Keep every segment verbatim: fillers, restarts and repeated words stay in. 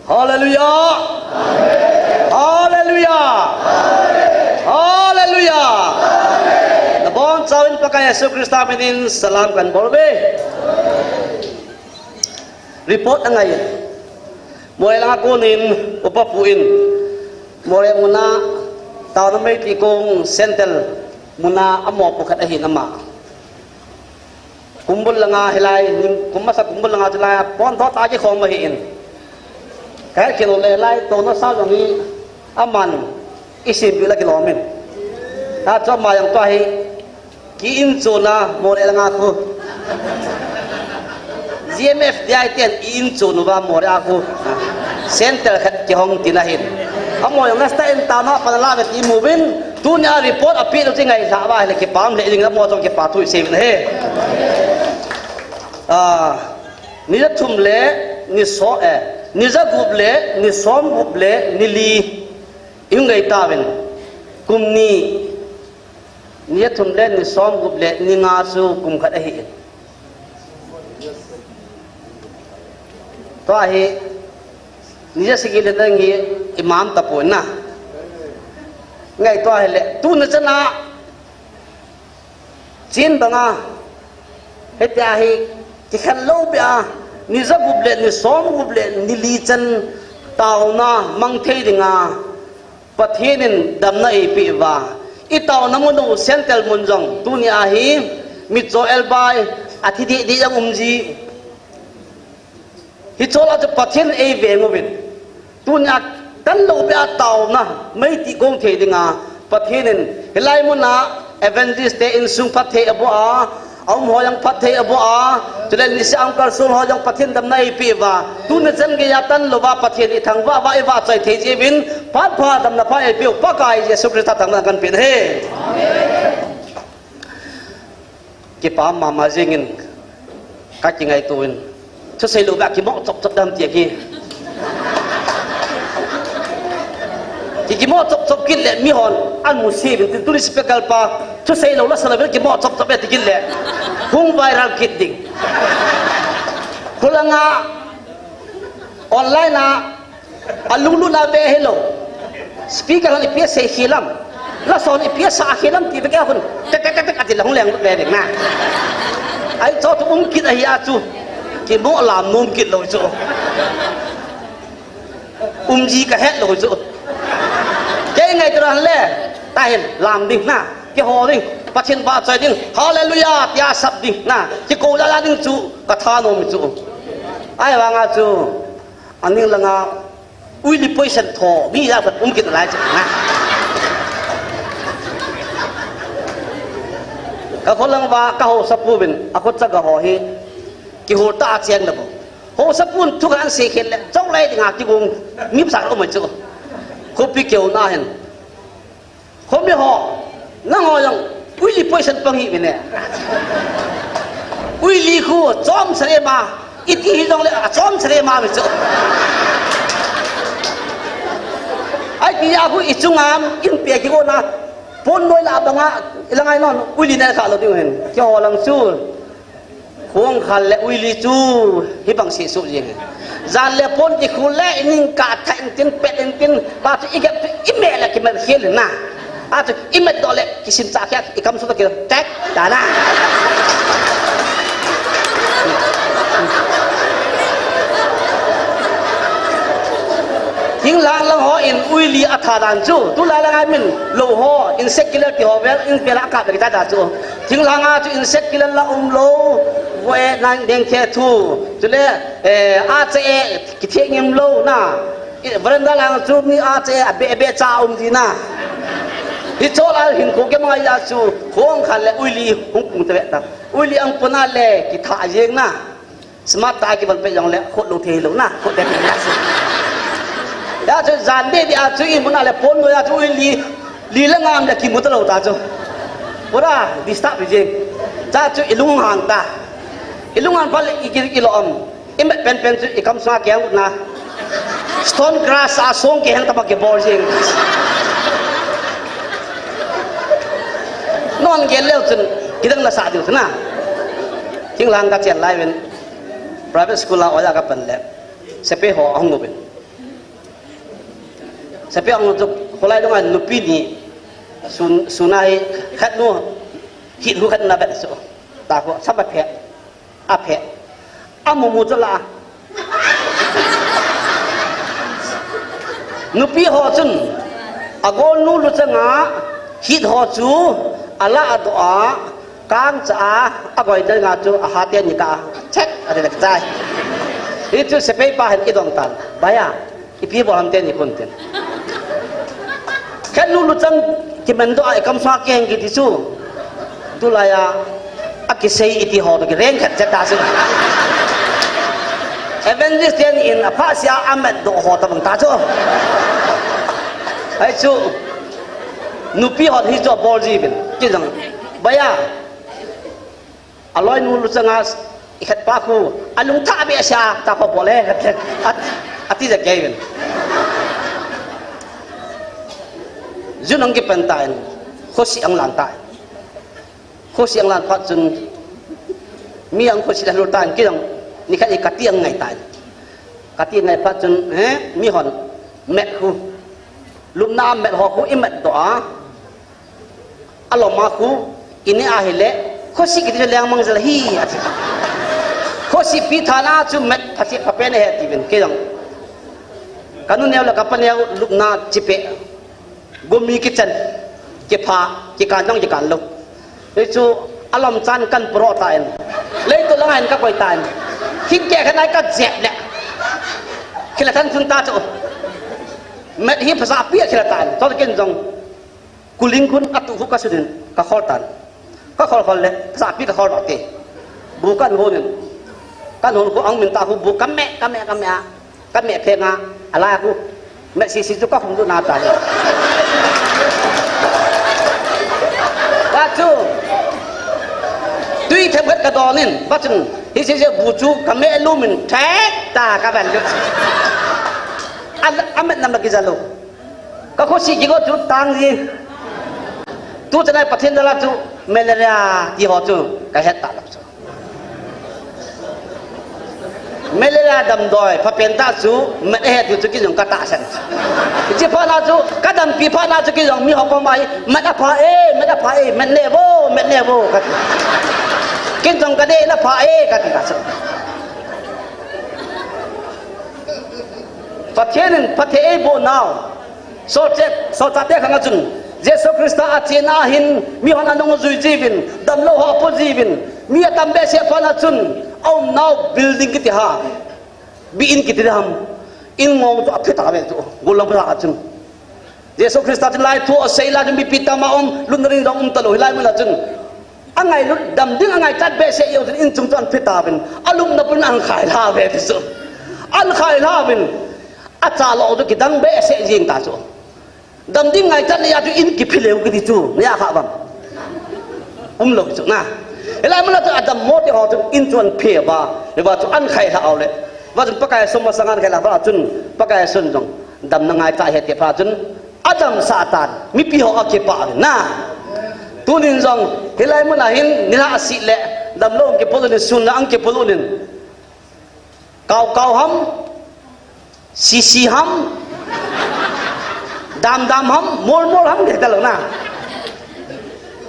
Hallelujah! Hallelujah! Hallelujah! Nabonchauvin Pakai Jesu Christa minin salam kahin bol uve. Report angai. Moreh langa konin upa pu in Moreh muna taona Meitei kong central muna amopo khat ahin ama. Kumbul langa hilai, kum masa kumbul langa chulai pon tho ta kikhom ahin. Kahet kit uleh hilai touna sa jong hi aman isempeh la kilom in. Achu ama jong tua hi ki-inchon a Moreh langa khu G M F D I ten i-inchon uva Moreh a khu central khat kihong tina ahin. Amaho jong nasta in taona pan ala ve ti imu uvin, tunia report apeh u chu ngailhah uva ahile kipah lheh jengin amaho jong kipa thu isei uvin ahi. Ah, ni jathum le ni so, eh, ni jagup le ni somgup le ni li ihung ngai tauvin. Kum ni, ni jathum le ni somgup le ni nga chu kum khat ahin. Tua hi ni jasagi le dang hi imam tapon na. Ngaito ahile tuni chana chin banga hitia hi kikhen lou beh a ni jagup le ni somgup le ni li chan taona mang thei dinga Pathen in damna eipeh uva, itaona mun u central mun jong tunia hi mitcho elbai athi deh deh jong um ji. Hiche lah chu Pathen in eiveng uvin, tunia tan lou beh a taona Meitei kong thei dinga Pathen in hilai muna evangelist te insung phatthei aboh a, aum ho jong phatthei aboh a, chule nisa a kalson ho jong Pathen damna eipeh uva, tuni chan geiya tan louva Pathen ithangvah uva ivahchoi thei jeh uvin, phat pha damna pha eipeu Pakai Jesu Christa thangvahna kahin pe ahi. Kipa mama jengin kakingaito in, thusei lou beh a kimoh chop chop dem ti ahi. Ki, kimoh chop chop kit le mihon amu se uvin, tuni speaker pa thusei lou la sa lou beh kimoh chop chop beh ti kit le hung viral kit ding. Khulanga online a alunglut na ve hilou. Speaker hon ipi asei khel am, la son ipi asa khel am ti ve kei a khun tek tek tek tek ati la hung lenglut ve ding na. Ahi chu chu um kit ahi a chu kimoh lam nom kit lou chu. Um ji kahet lou chu. Kei ngaito lou le tahin lam ding na, kiho ding, Pathen vahchoi ding, hallelujah tia sap ding na, kikou jal jal ding chu katha nom chu. Ahivanga chu aning langa uili position tho mi jat khat um kit nalai chu na. Kakholang uva kahaosapu vin akhut chaga ho hi kihol tah a cheng le bou. Haosapun thu khat asei khel le chonglai dinga kigong mi pasal um chu. Khopi keu na hin Khomi ho, nangho jong uili position pang hih uvin e. Uili khu chom sare ma, iti hijongle achom sare ma mi chu. Ahi tia khu ichunga inpe kigona, pon noi la banga, ilang ai non, uili nel kha lou ding hin. Keiho lang chu Khong khal le uili chu hibang seh soh jeng e. Jan le pon kikhul le ining kah thah intin, pet intin, pa chu igep chu imeh le kimel khel in na. A chu imet doh le kisim chah khel, ikam sung toh kitek ta na. Thinglhang lang ho in uili atha dan chu, tulai langa min lou ho, insect killer ti ho vel, in pela kap le kita dan chu. Thinglhang a chu insect killer la um lou, vo e nang deng the thu. Chule, eh, a che e, kithe ngim lou na. I, veranda lang chu mi a che e, abe, abe cha um ji na. Hiche lah a hin kho ke mai a chu, khong khal le uili hung pung te ve ta. Uili ahung pung a le, kitha jeng na. Smart tah a kivon peh jongle, khut lou thei lou na, khut le thei na. Ya chu jan deh deh a chu imu na le pon noi a chu uili, li le ngam le kimu talou ta chu. Pura disturb jeng. Cha chu ilung hang ta. Ilung hang phat le iki, ilo am. Imet pen pen chu ikam sunga kihang na. Stone crush a song kihang tah a kibol jeng. Non gel leu chun kidang la sa diu chu na. Thinglhang kachen lai uvin. Private school a oja kapan le, sepai ho ahung uvin. Sepai ang chu, kholai dunga nupi ni, sun, sunai, khat nu, hit hu khat na bet so. Ta ko, sapa phe, a phe. A mu mu chu la. Nupi ho chun, a gol nu lu changa, hit ho chu, a la a do a, Kang cha a, a goi del nga chu, a ha te ni ka, chet, a de chai. Hi chu sepai pa hin i dong tan. Baya, i pi bol ham te ni kun tin. Khen lu lu chang, ki men do a, i kam sa keng ki ti chu. Tu la ya, a ki sei i ti ho, ki reng khat chet ta sin. Evangelist ten in, a pha sia, a met do ho ta bang ta chu. Ai chu, nupi ho hi chu bol ji bin. Ki dong, baya, A loi nu lu changa i khat pa khu, a lung tha be sia, ta pha bol e, khat, khat, a, a ti ja kei vin. Jun ang kipan ta in, khosi ang lan ta in. Khosi ang lan phat chun, mi ang khosi la lu ta in, ki ang, ni khat i kati ang ngai ta in. Kati ngai phat chun, eh, mi hon, met khu. Lupna met ho khu i met do a. A lom a khu, i ne a hile, khosi kiti chu leng mang jel hi, a ti. Khosi pi thana chu met pha chi pha pen he ti vin, kei jong. Ka nu neo le ka pa neo lupna chi pe. Gumi ki chan, ki pha, ki kan jong ki kan lo. Hei chu, a lom chan kan pro ta in. Lei tu lang in ka koi ta in. Hin ke khan ai ka jep le. Khila than sun ta chu. Met hi phasa pi a khila ta in. Chol ken jong. Kuling khun a tu khu ka sudin, ka khol tan. Ka khol khol le, sa pi ka khol te. Bu kan honin. Kan hon khu ang min ta khu bu ka me, ka me, ka me a. Ka me phe nga, a la khu. Me si si chu ka hum du na ta. Ba chu. Tui them khat ka donin, ba chun. Hi si si bu chu ka me lu min, thek ta ka ban chu. A, a met nam la ki jalo. Ka khosi kigo chu tang ji. Tu chanai Pathen dala chu malaria ti ho chu ka het ta lap chu. Malaria damdoi, pha pen ta chu, met he tu chu ki jong ka ta san. Chi pha na chu, ka dampi pha na chu ki jong mi ho ko mai, met a pha e, met a pha e, met ne vo, met ne vo, ka ti. Kin jong ka de na pha e, ka ti ka chu. Pathen in, Pathen ei bo nau. Solchate, solchate khang a chun, Jesu Christa a chena hin, mi hon a nung jui jiuvin, damlou ho a po jiuvin, mi a tam behseh phat a chun, a umnau building kiti ham, bi in kiti ham, in ngong chu a phi ta ve chu, gollhang pha a chun. Jesu Christa chun lai thu a sei lai chun mipi tam a um, lupna ding dong um talou, hilai mun a chun, A ngailut dam ding a ngaichat behseh jeng chun in chung chu an phi tauvin, a lupna pun an khai lha ve ti chu. An khai lha uvin, a cha lo chu kidang behseh jeng ta chu. Dam ding ngaichat le a chu in kiphi leu kiti chu, nia kha vang. Um lou chu na. Hilai mun a chu a dammo te ho chu in chu an phi va, hiva chu an khai lha u le. Va chun Pakai sum masang an khai lha va chun Pakai sun jong damna ngaichat he ti pha chun A damsah tan, mipi ho a kipah uvin na. Tunin jong, hilai mun a hin, nilhah sih le, damlou ang kipolut in, sun le ang kipolut in. Kau kau ham, sisi ham, dam dam ham, mol mol ham, kiti talou na.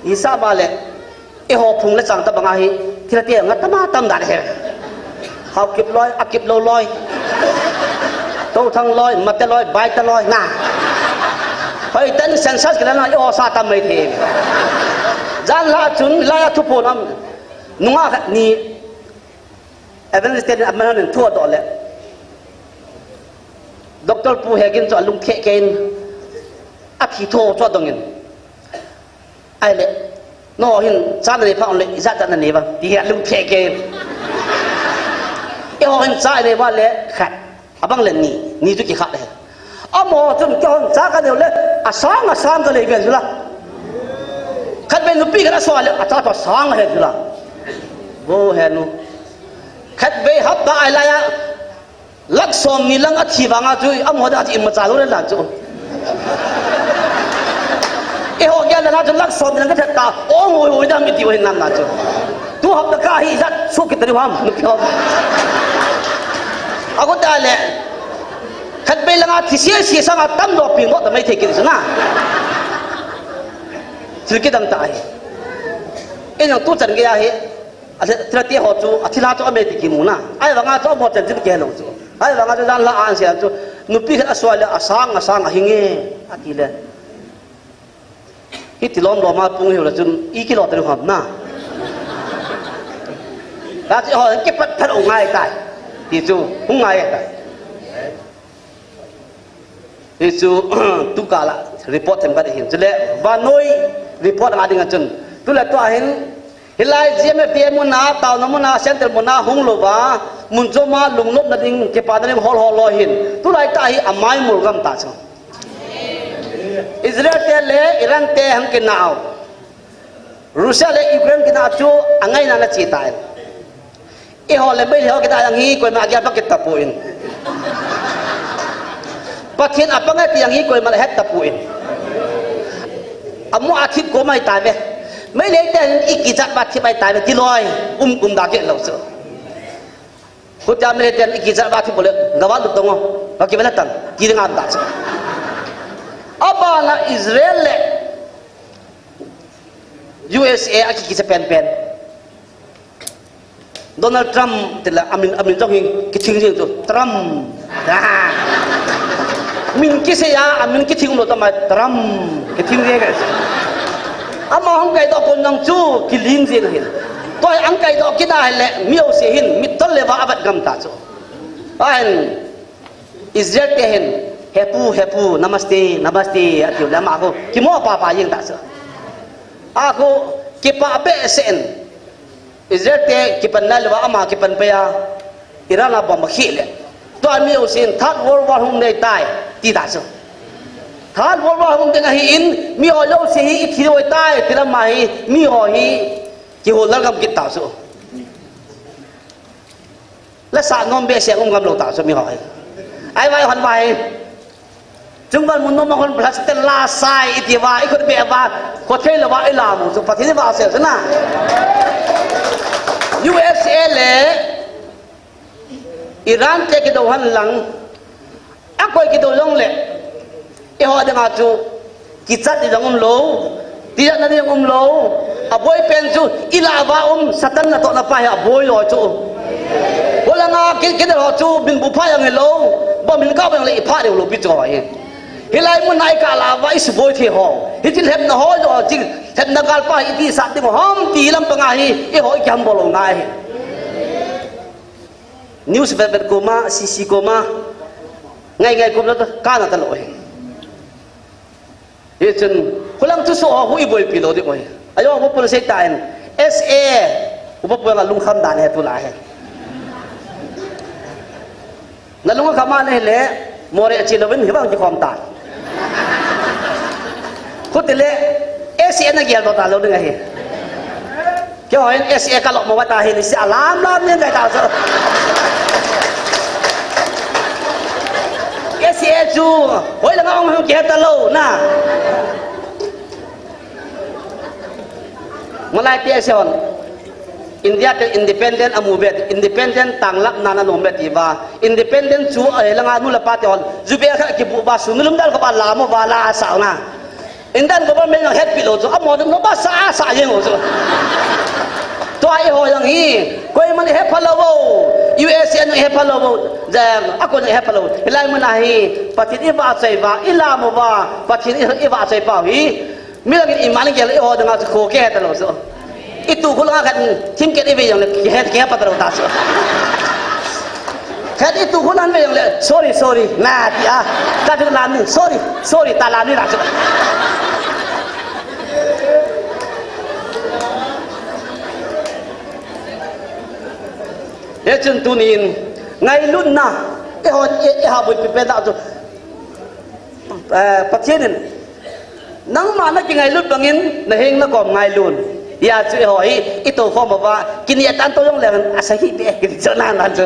Isa ba le, Eiho phung le chang tabang ahi, thil te nga tama tam dan he. Haokip loi, Akip lou loi. Touthang loi, Mate loi, Baite loi, na. Hoi tan census kila na, eiho sa tam mai the. Jan la chun, la ya thu pon am. Nunga khat ni, evangelist te aman in thu adoh le. Doctor Pu Hegin chu alung the kein, athi tho chu adongin. Ahile, nangho hin cha nanei phat le, ijat cha nanei vang, ti hi alung the kein. Eiho hin cha inei vang le, khat. Abang le ni, ni chu kikhat le. Amaho chun keihon cha kanei le, asang asang kanei ve jula. Khatvei nupi khat asol le, acha chu asang ahe jula. Vo he nu. Khatvei hapta ahi lai a, Lakh som ni lang athi vanga chu, amaho da chu imacha lou le la chu. Eiho gel lana chu lakh som ni lang kathat ta, ong hoi hoi da mi ti hoi nam na chu. Tu hapta kahi jat su kiti ham, nupi ho. Ago ta le. Khatbe Langa thi sia sia sanga tam doh ping doh ta mai thei kit chu na. Thil kidang ta hi. Inang tu chan gei ahi. A thil, thil te ho chu, a thil ha chu a me ti kimu na. Ahivanga chu a bo chan chin kei lo chu. Ahivanga chu jan la an sia chu. Nupi khat a suai le a sang, a sang a hi nge. A ti le. Hiti lom lom a pung hiu le chun i kilo ta lu ham na. Ta chu ho kipat phat u ngai tai. Ti chu, hung ngai tai. Hichu, tu kala report them ka ding hin. Chule, vanoi report nga ding a chun. Tule tua hin, hilai G M F D A muna, taona muna, central muna, hung louva, mun choma, lunglopna ding, kipana ding, hol hol lo hin. Tulai ta hi, amai mul gam ta chu. Israel te le, Iran te hang kinau. Russia le Ukraine kina chu angaina na chi tai. Eiho le Meitei ho kina jong hi koima agel pa kit tapon. Pathen apang e ti jong hi koima le het tapon. Amu a thip ko mai tai ve. Meitei te i kichat ba thip mai tai ve ti loi. Um kum da ke lo chu. Khutia Meitei ten i kichat ba thip ko le gawa lu tongo. Ba ki bela tan. Ki nga da chu. Abana Israel le U S A a ki, kicha pen pen. Donald Trump tila amin, amin jong hi kithing jing chu Trump. Ah. Min kisei a, amin kithing lo ta mai Trump. Kithing jing ka. Ama hung kai doh kon nang chu kiling jing hin. Toi ang kai doh kina le mi ho se hin mi tol le va abat gam ta chu. Ahin Israel te hin, "Hepu, hepu, namaste, namaste," atiu le ama khu, kimo pa pa jing ta chu. A khu, kipa behseh in. Israel te kipan nai le va ama kipan pei a, Iran a bomb a khi le. Tua mi ho sin, Third World War hung nei tai, ti ta chu. Third World War hung ding ahi in, mi ho jouse hi i thi loi tai, ti lam a hi, mi ho hi, kihol lal gam kit ta chu. La sa nom behseh um gam lo ta chu mi ho hi. Ai vai hon vai. Chung val mun nom hon plastic la sai i ti va, i khut be va, ko thei lo va i la mu chu Pathen i va se na. U S A le Iran te kidou hen lang. A koi kidou jong le. Eiho dinga chu kichat ding jong um lou, tijatna ding jong um lou. A boi pen chu i lah uva um, Satan natohna pa hi a boi loi chu. Holanga ki, kidel ho chu min bu pha jong hi lou, bomb hin kap jong le i pha ding lou pi chu hi. Hilai mun a i kah lah uva i suboi thei ho. Hiche lhepna ho jo chi, lhepna gal pa hi i ti sat ding ham ti lam panga hi, eiho i kiham bol lou ngai hi. News vet vet koma, C C koma, ngai ngai koma kana ta lou hi. Hichun, khulang chu so ho hu i boipi lou ding oi. Ajo, upa pun sei ta in, S A, upa pun a lungkham dan he tu la he. Na lung kham a ne le, more chi louvin, hi bang kikhom ta. Khutile, S A na gel ta lou ding ahi. Keiho hin S A ka lop mo va ta hi, ni si alam lam ni ngai ta so. S A chu, hoi langa ong hung kihe ta lou, na. Malai te S A hon. India te independent amu ve, independent tanglap na na nom ve ti va. Independent chu, eh, langa nu le pa te hon. Ju be kha kibu va, su nu lum dal kha ba la mo va la sa na. Indian government jong hetpi lou chu, amo chu, mo ba sa, sa jeng lou chu. Tua eiho jong hi, koiman hepha lou vo, U S A jong hepha lou vo, ja, a kon jong hepha lou. Hilai mun a hi, Pathen i vahchoi va, i lam uva, Pathen i, i vahchoi pau hi. Mi langin i man gel eiho dinga chu kho ke heta lou chu. I tu khul nga khat thim ket i ve jong le, ke het ke pa ta lou ta chu. Khat i tu khul an ve jong le, "Sorry, sorry," na ti a. Ka tu la ni, "Sorry, sorry," ta la ni la chu. Hichun tunin, ngailutna, eiho, e, eiha boipi pen ta chu. Eh, Pathen in, "Nangma na kingailut bangin, na heng na kom ngailut un." Hia chu eiho hi, i tou khom uva, kineh tan tou jong le, asa hi te, kin chu nan nan chu.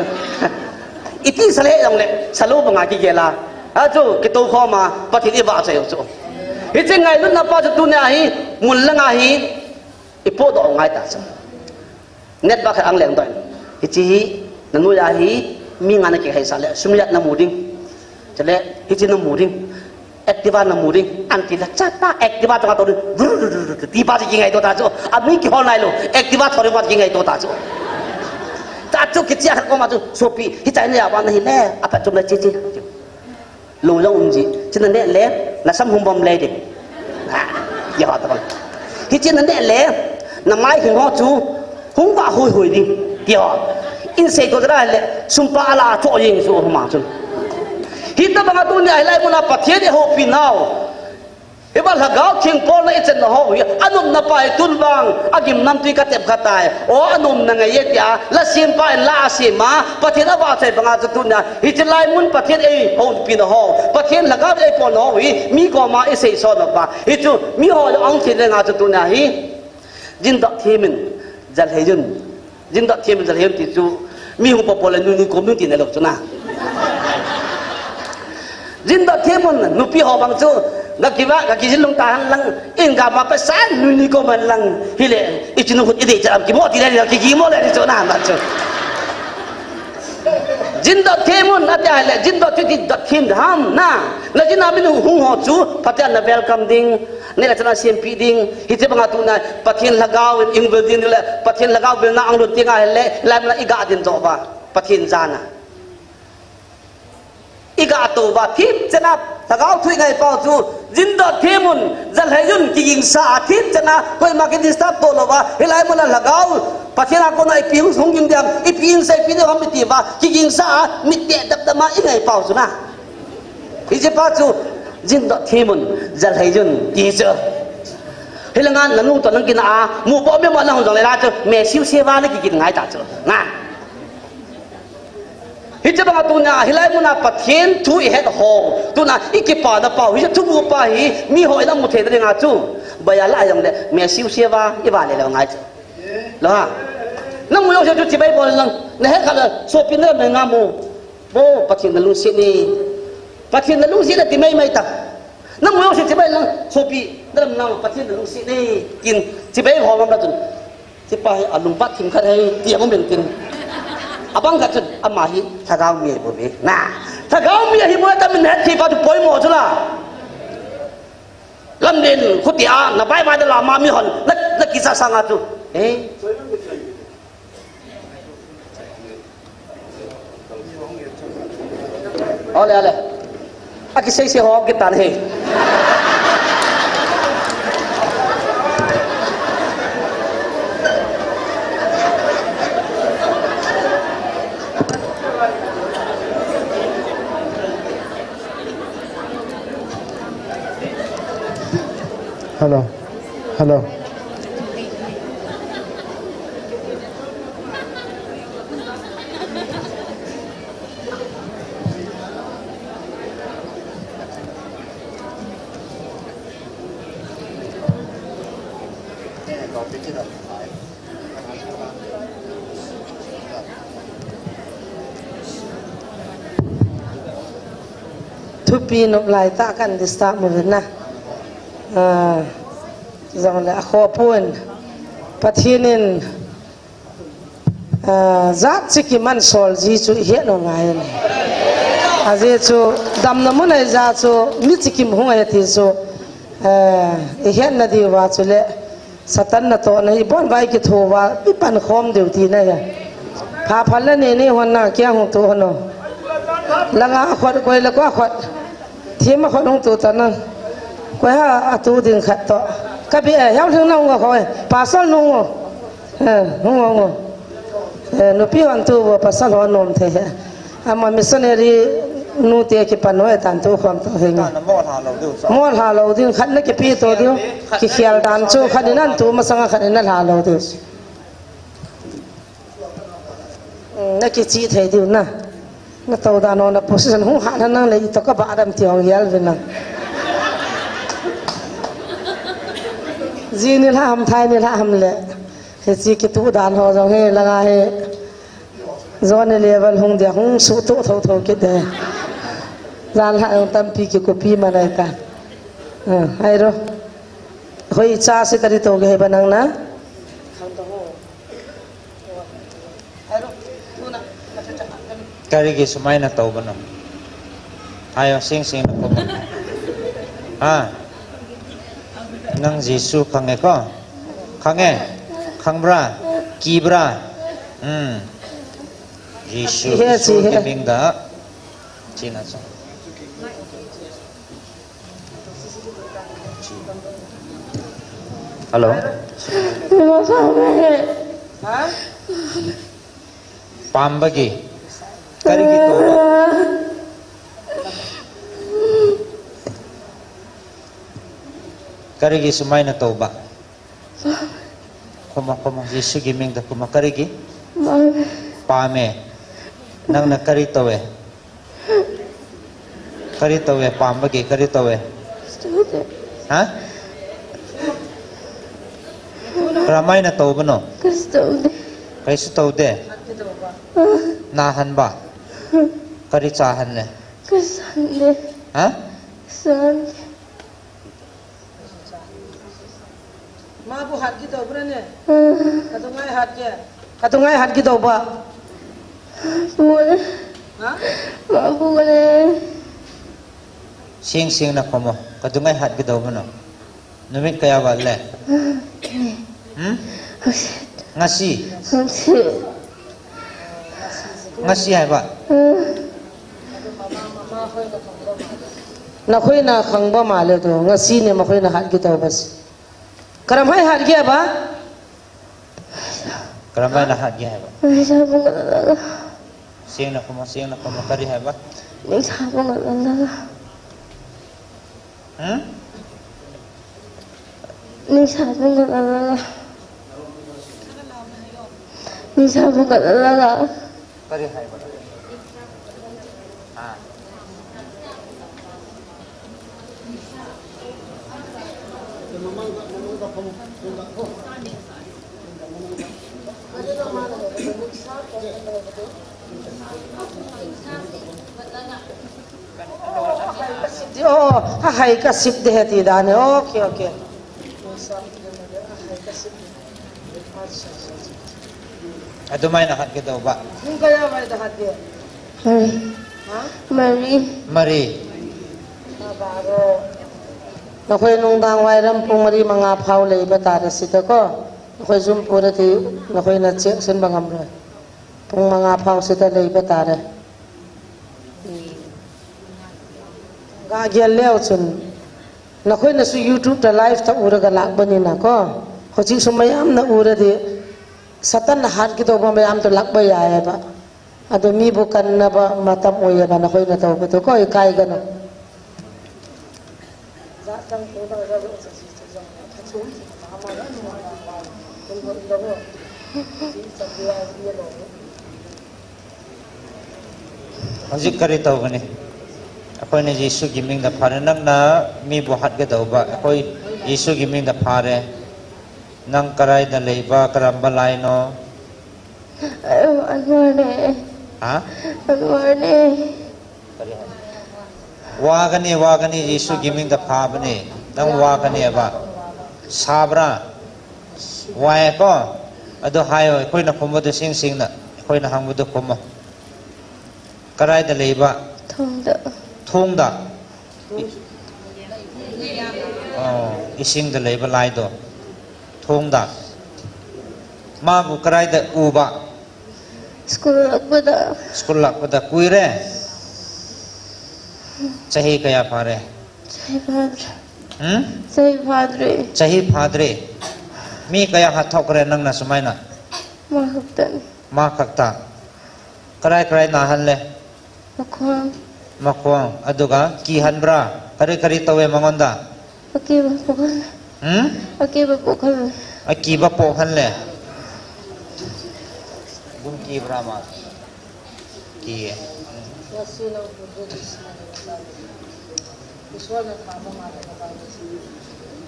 I tisa le jong le, sa lou banga kigel a. A chu, kitou khom a, Pathen i vahchoi u chu. Hiche ngailutna pa chu tunia hi, mun langa hi, i podoh ngai ta chu. Net ba khat ang leng doh in. Hiche hi, na noiya hi, mi nga na kikhai sah le, sum liat na mu ding. Le, hiche namu ding. Activa namu ding. Anti la chapa Activa chunga tou ding. Vrr, vrr, vrr, vrr, ti pa chu kingaito ta chu. Ami kihol nailou. Activa thori pa chu kingaito ta chu. Ta chu kichia khat koma chu. Sopi, hiche a neiya vang nahi le. Aphat chom le che che. Lung jong um ji. Hiche naneh le. Nasam hung bom le ding. Ah, ya ha ta bang. Hiche naneh le. Namai hing ho chu. Hung vah hui hui ding, ti ho. In sei to dra le, sum pa ala a cho jing chu huma chun. Hitabang a tunia hilai muna Pathen i houpi nau. Hiva lhagao theng polna i chenna ho hi, anomna pa hi tun vang, agim namtui ka tep kha tai. O anomna ngai e tia, la sem pa in la a sem a, Pathen a vahchoi banga chu tunia, hiche lai mun Pathen ei houpi na ho, Pathen lhagao ei polna ho hi, mi koma i sei so na pa. Hichu, mi ho le ong thei le nga chu tunia hi. Jindot them in, jalhei jun. Jindot them in, jalhei jun ti chu, mi hung popo le nuni kom nun ti na lou chu na. Jindot them un, nupi ho bang chu, ga kiva, ga kijin lung ta han lang, in ga ma pa sa nuni kom han lang, hile, i chinu khut i dei cha am kimo ti le, kikimo le chu na, na chu. Jindot them un, ati a le, jindot them ti dot them ham, na. Na jin a min hung ho chu, Pathen na welcome ding, na le chana siampi ding, Hiche banga tuna Pathen lhagao in i hung vil ding le, Pathen lhagao vilna a hung lut ding ahile, hilai muna i ga din jo va, Pathen jana. I ga to va, thip chana, lhagao thu i ngai pau chu, jindot them un, jalhei jun kigingsa a, thip chana, koima ki disturb to lou va, hilai muna lhagao, Pathen a kona ipi hung hung ging diam, ipi in sei pi diam ham i ti va, kigingsa a, mit te dap dap ma i ngai pau chu na. Hiche pa chu, jindot them un, jalhei jun, ti chu. Hilanga nanu toh nang kina a, mu po me mo nang jong le la chu, me siu se va na kikin ngai ta chu. Na. Hiche banga tuna, hilai muna Pathen thu i het ho. Tuna, i kipa na pau, hiche thubu pa hi, mi ho i na mu thei na dinga chu. Baya la jong le, me siu se va, i va le le ngai chu. Lo ha. Nang mu jong se chu chibai bol lang. Na het kha le, sopi na me nga mu. Bo, Pathen na lungset ni. Pathen na lungset na ti mai mai ta. Na mu jong se chibai lang, sopi, na lam nang, Pathen na lungset ni. Kin, chibai ho lam la chun. Chibai a lung bat thim khat hai, ti ang men tin. Abang khat chun, ama hi, lhagao mi bo ve. Na, lhagao mi hi mo ta min het ki pa tu poimo chu la. Lamlen, khutia, na vai vai da la ma mi hon, na, na kisa sanga chu. Eh? Ole, ole. Aki sei sei ho kitan he. Hello. Hello. Thupi nop lai tah kan disturb mo na. Ah, jong le a kho pun. Pathen in, ah, jat chi kiman sol ji chu i het ngai. Ajeh chu damna mun a i ja chu mi chi kim hung a ti chu, ah, i het na diu va chu le. Satan natohna hi bon vai kitho va, i pan khom diu tina ya. Pha phal le ni ni hon na kia hung tu hon o. Langa khot koi le ko khot. Thim a khot hung tu ta na. Koi ha a tu ding khat to. Ka bi e, hiau thing na hung o khoi. Pasal nu hung o. Eh, hung o, hung o. Eh, nupi hon tu vo pasal hon nom the he. Ama missionary nu te kipan noi tan tu khom to he nge. Mo lha lo ding khat na kipi to ding. Kikhel dan chu khat in an tu masanga khat in a lha lo ding. Na kichi thei ding na. Na to dan ho na position hung ha na nang le i to ka ba dam ti hong hial ve nang. Ji ni lha ham thai ni lha ham le. He chi kitu dan ho jong he langa he. Zone level hung dia hung su tu tho tho kit de. Jan lha jong tampi ki copy ma nai ta. Ah, hai ro. Hoi cha se tari to ge ba nang na. Kari ki sumai na to ba nang. Ayo, sing sing na ko. Ha? Nang Jesu khange ko? Khange? Khangbra? Kibra? Hmm. Jesu, Jesu kiming da. China cha. Hello. Pambagi. Karigi toba. Karigi sumaina toba. Khuma, khuma, Jesu kiming da khuma karigi. Pame. Nangna kari towe. Kari towe, pambagi, kari towe. Ha? Karamaina toba no? Kari towe. Kari su towe. Nahan ba? Kari chahan le. Kari san le. Ha? San. Mabu hat gi doba ne? Kadungai hat gi? Kadungai hat gi doba? Bule. Ha? Mabu le. Sing sing na khomo. Kadungai hat gi doba no? Numit kaya ba le? Hmm? Ngasi. Ngasi. Ngasi. Ngasi hai ba? Nakhoina khangba male tu, ngasi ne makhoina hat gi tau bas. Karam hai hat gi ba? Karam hai na hat gi hai ba? Sing na kuma, sing na kuma kari hai ba? Hmm? Nisa bunga lalala. Nisa bunga lalala. Kari hai ba? Ah. Oh, ahai kasip de heti dane. Okay, okay. Adumai na hat ke do ba? Nung kaya mai da hat ke? Mari. Ha? Mari. Mari. Nakoi nungdang wai ram pung mari manga phau lei ba ta da sita ko. Nakoi zum pu da ti, nakoi na chek sen ba ngam ra. Pung manga phau sita lei ba ta da. Ga gel leo chun. Nakhoina su YouTube ta live ta ura ga lak bani na ko. Hochi su mayam na ura de. Satan na hat ki to ba mayam to lak ba ya ya ba. Ado mi bu kan na ba matam o ya ba nakhoina to ba to ko ikai ga na. Hojik kari tau bani. Akoi na Jesu giming da phare nang na mi bu hat ga dau ba. Akoi Jesu giming da phare. Nang karai da lei ba karam ba lai no. Anwar ne. Ha? Anwar ne. Wa gani, wa gani, Jesu giming da pha bani. Nang wa gani ba. Sabra. Wa e ko. Ado hai o, koi na khum ba do sing sing na. Koi na hang ba do khum ba. Karai da lei ba. Thong da. Thong da. Oh, ising da lei ba lai do. Thong da. Ma bu karai da u ba. School lak ba da. School lak ba da kui re. Chahi kaya pha re. Chahi pha re. Hmm? Chahi pha re. Chahi pha re. Mi kaya hat thok re nang na sumai na. Ma khak tan. Ma khak ta. Karai karai na han le. Makhong. Makhong. Aduga, ki han bra. Kari kari tawe mangonda. Aki ba pokhan. Hmm? Aki ba pokhan. Aki ba pokhan le. Gun ki bra ma. Ki.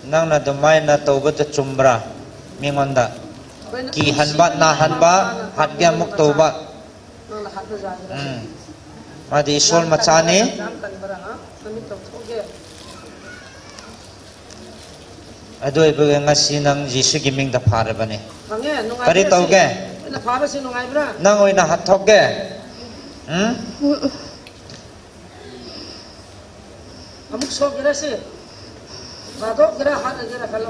Nang na dumai na tau ba ta chumbra. Mingonda. Ki han ba, na han ba, hat gya muk tau ba. Hmm. Adi Isol machani. Adoi bu ngasi nang Jesu giming da phare bani. Kari tau ge. Nang oi na hat thok ge. Hmm? Amuk so kira si. Thado kira, hat kira kalo.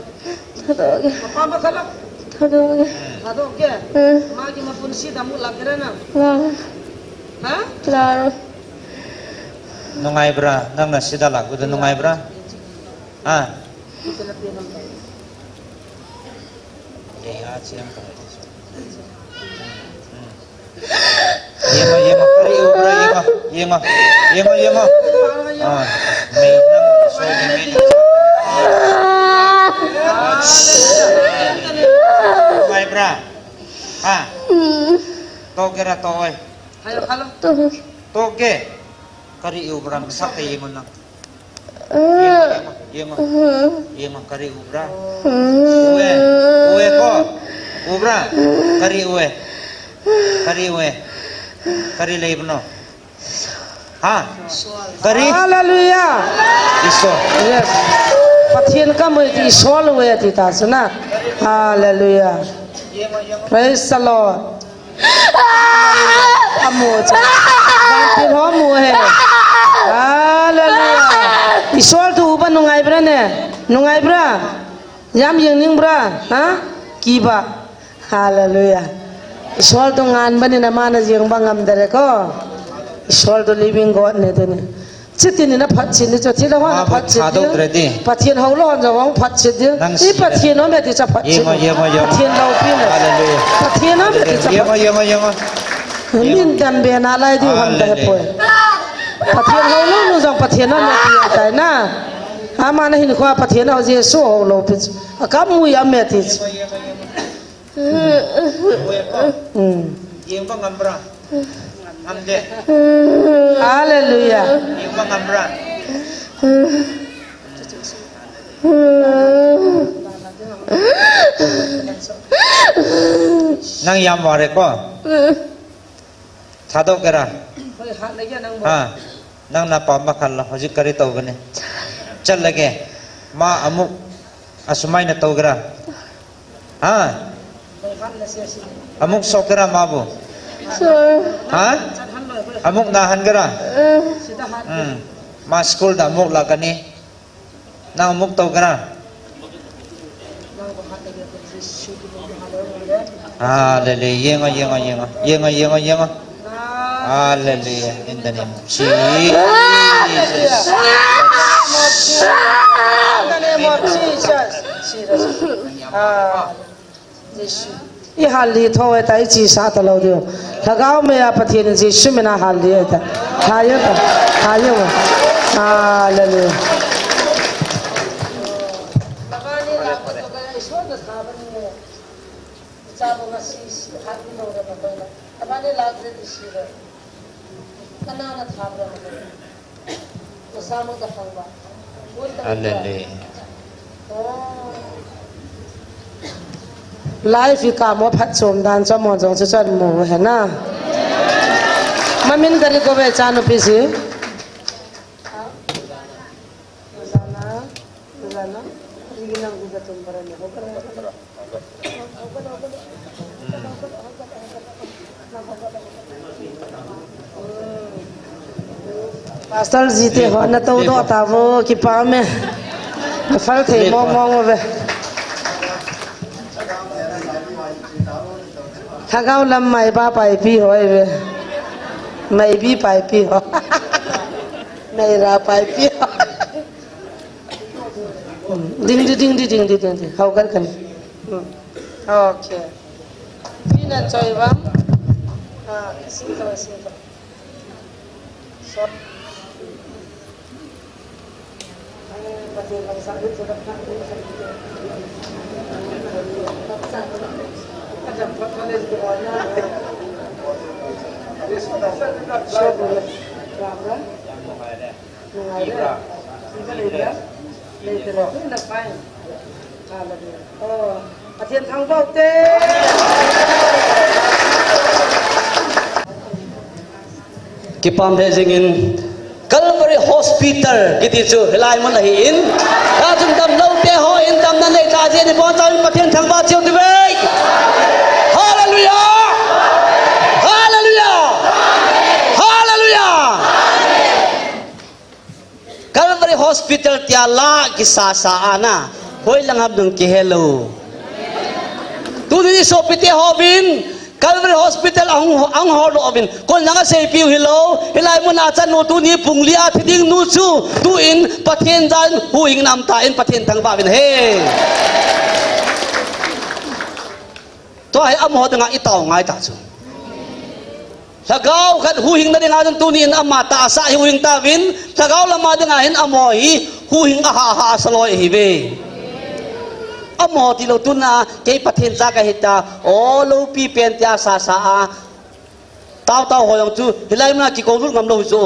Thado ke. Mapa ma kalo. Thado ke. Thado ke. Hmm. Ma ki ma pun si damu la kira na. La. Ha? La. Nungai bra, nang na sida la, kuda nungai bra. Ha? Leha chiang ka. Yema, yema, kari ubra, yema, yema, yema, yema. Ah, may nang so ni may. Mai bra. Ha. To kira to oi. To ke. Kari ubra, sa ke yema na. Yema, yema, yema, yema, kari ubra. Ue, ue ko. Ubra. Kari ue. Kari ue. Kari lei bno. Ha? Kari? Hallelujah. Iso. Yes. Pathian ka mui ti Isol ue ti ta suna. Hallelujah. Praise the Lord. Amu cha. Bangtin ho mu he. Hallelujah. Isol tu uba nungai bra ne. Nungai bra. Yam yeng ning bra. Ha? Kiba. Hallelujah. Isol tu ngan bani na mana yeng ba ngam dere ko. Isol tu living God ne tu ne. Chiti ni na phat chit ni chu, thil ho na phat chit ni. Pathian ho lo hon jong phat chit ni. I Pathian o me ti cha phat chit ni. Pathian lo pi na. Hallelujah. Pathian o me ti cha phat. Min dam be na lai di hon ta he poi. Pathian ho lo nu jong Pathian o me ti tai na. Ama na hin kho Pathian o Jesu ho lo pi. A kam mu ya me ti. Hmm. Hallelujah. Nang yam ware ko. Thado kera. Ha. Nang na pa ma khan la, hojik kari tau gane. Chal lage. Ma amuk asumai na tau kera. Ha. Amuk so kera ma bu. Ha. Amuk na han kera. Hmm. Ma school da amuk la kani. Nang muk tau kena. Hallelujah. Yenga, yenga, yenga. Yenga, yenga, yenga. Hallelujah. In the name of Jesus. In the name of Jesus. Ah. I hal li tho e ta, i chi sa ta lo diu. Lhagao mei a Pathen in Jesu min a hal li e ta. Ha yo ta. Ha yo. Hallelujah. Hallelujah. Life hi kamo phatchom dan chu mo jong chu chan mo he na. Mamin kari ko ve cha nupi si. Pastor ji te ho na to do ta vo, kipah me. Fal thei mong mong ve. Lhagao lam mai ba pai pi ho ve. Mai bi pai pi ho. Mai ra pai pi ho. Ding di, ding di, ding di, ding di. Hau kan kan. Okay. Pina choi bang. Ah, sing to, sing to. So. So, kipah thei jing in Calvary Hospital kiti chu hilai mun ahi in. Hijeh chun damlou te ho in damna nei ta jeh in ibon chan Pathen thangvah cheh un tive. Hallelujah! Hallelujah! Hallelujah! Calvary Hospital tia la kisasa ana, hoilang ham nung kihelou. Tuni sopite hovin, Calvary Hospital ang, ang holo ovin, kon nanga seipiu hilou, hilai muna chanu tuni punglia thiding nu chu, tuin Pathen jan huhing nam ta in Pathen thangvah vin he. Tua hi amaho dinga itao ngai ta chu. Lhagao khat huhing na dinga chun tuni in ama tahsa hi huhing ta vin, lhagao lama dinga hin amaho hi huhing aha ha sa loi hi ve. Amaho tilou tuna, kei Pathen cha kahi ta, o loupi pen tia sasa a, Tao tao ho jong chu, hilai muna kikou lut ngam lou chu.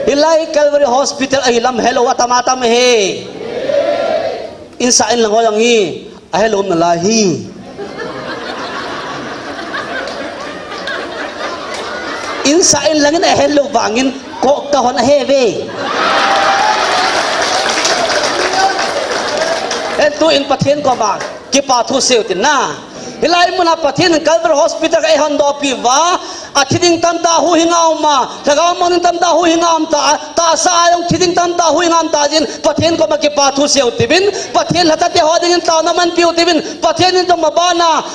Hilai Calvary Hospital ahi lam helou atam atam he. Insa in lang ho jong hi, ahelou na lai hi. Insa in lang in ahelou vangin, kok ta hon ahe ve. En tu in Pathen koma, kipa thu seiu tin na. Hilai muna Pathen in Calvary Hospital ka eihon doh pi uva, athi ding tamtah huhing a um a, lhagao mang ding tamtah huhing a um ta, tahsa a jong thi ding tamtah huhing a um ta jin, Pathen koma kipa thu seiu tivin, Pathen lhacha te ho dingin taona man piu tivin, Pathen in jong mabana,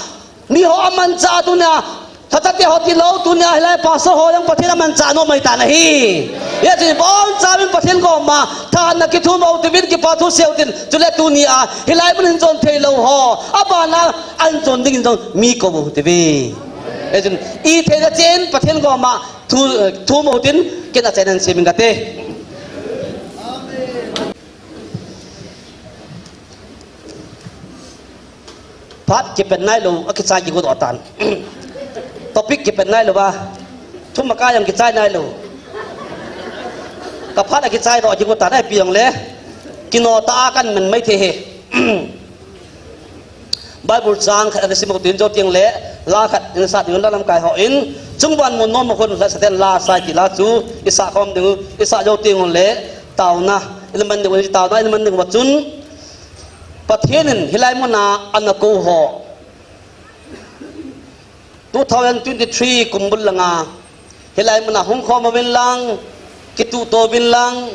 mi ho amanchah tunia, lhacha te ho tilou tunia, hilai pastor ho jong Pathen amanchah nom mai ta na hi. Hijeh chun ibon chauvin Pathen koma, thahatna kithum u tivin kipa thu seiu tin, chule tunia, hilai mun hin jon theilou ho, abana, ahin jon dingin jong mi kou u tive. Hijeh chun, itheina chen Pathen koma, thu, thum u tin, ken achaina in seimin kate. Phat kipen nailou, akichai kigo doh tan. Topic kipen nailou va. Thum akai jong kichai nailou. Ka phat akichai doh kigo tan, ipi jongle. Kino tah a kan men mai thei hi. Bible chang khat ana sim u tin jou teng le, la khat in sa ding un la lamkai hon, chungvang mun nom khun la sa ten la sai ti la chu, isa khom ding u, isa jou teng un le, taona, ina man ding u, taona, ina man ding u chun, Pathen in hilai muna ana kou ho. Two thousand twenty-three kum bul langa, hilai muna hung khom uvin lang, kituh to uvin lang,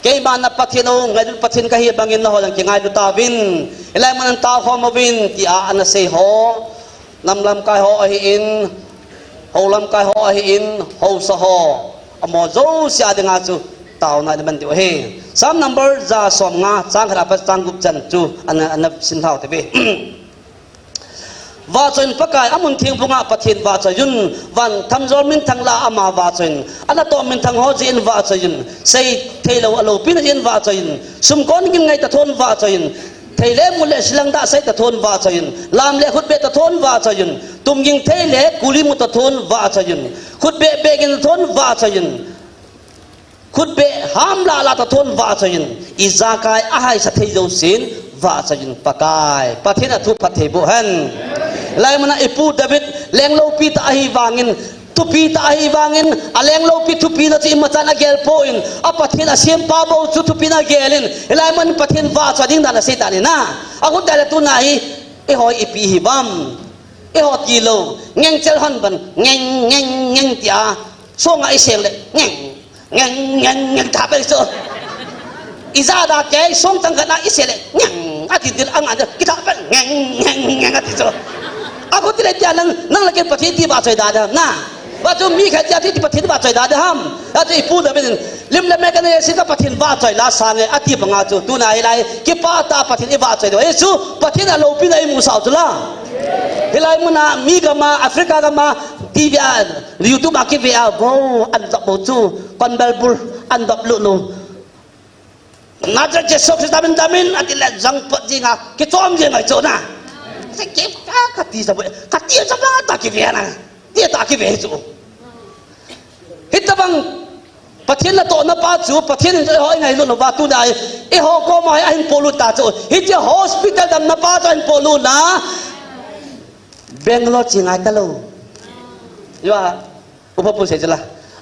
keima na Pathen u, ngailut Pathen kahi bangin nangho jong kingailu tauvin, hilai muna tao khom uvin, tia ana sei ho, nam lamkai ho ahin, hou lamkai ho ahin, haosa ho, amaho jouse a dinga chu, taona ina man diu ahi. Psalm number ja som nga, chang khat apat chang gup chan chu, ana, ana sim thau tave. Vahchoiyin Pakai, amun theng banga Pathen vahchoiyun, van thamjol minthang lah a ama vahchoiyin, anatoh minthang ho jeh in vahchoiyun, sei theilou aloupina jeh in vahchoiyun, sumkon gin ngai ta thon vahchoiyun, thei le mut le silang dah sei ta thon vahchoiyun, lam le khutbeh ta thon vahchoiyun, tumging thei le kuli mu ta thon vahchoiyun, khutbeh beh gin ta thon vahchoiyun. Khutbeh ham lah lah ta thon vahchoiyun, ijakai ahaisa thei jousen vahchoiyun Pakai. Pathen in athu phatthei boh hen. Hilai muna ipu David lengloupi tah ahi vangin, thupi tah ahi vangin, alengloupi thupina chu imacha in agel poi, a Pathen asempa bou chu thupin agel in, hilai mun Pathen vahchoi ding dan asei tan ahi na. Agot tah le tuna hi, eiho ipi hi vam. Eiho tilou, ngengchel hon ban, ngeng, ngeng, ngeng tia. Songa iseng le, ngeng, ngeng, ngeng, ngeng tha pen chu. Ija da kei, song chang khat na iseng le, ngeng, ati dil ang ati, kitha pen, ngeng, ngeng, ngeng ati chu. Agot tile tia nang, nang le ken Pathen ti vahchoi da da, na. Vahchoi mi khat tia ti Pathen vahchoi da da ham. Ati ipu David in, lim le me kana isi ka Pathen vahchoi la sange, ati banga chu, tuna hilai, kipah tah a Pathen ivahchoi diu. Ahi chu, Pathen aloupina imusah u chu la. Hilai muna, mi gam a, Africa gam a, T V a, YouTube a kive a, vo, an dop bou chu, kon bel bul, an dop lut lou. Nazareth Jesu Christa min damin, ati le jang pot jing a, kichom jing a chu na. Se kipah kati sa bou, kati sa bou ta kive na. Ti ta kive chu. Hitabang Pathen natohna pa chu, Pathen in eiho eingailut uva tuna hi, eiho koma hi ahin polut ta chu. Hiche hospital damna pa chu ahin polut na. Bangalore che ngai talou. Iva, upa pu sei chu la.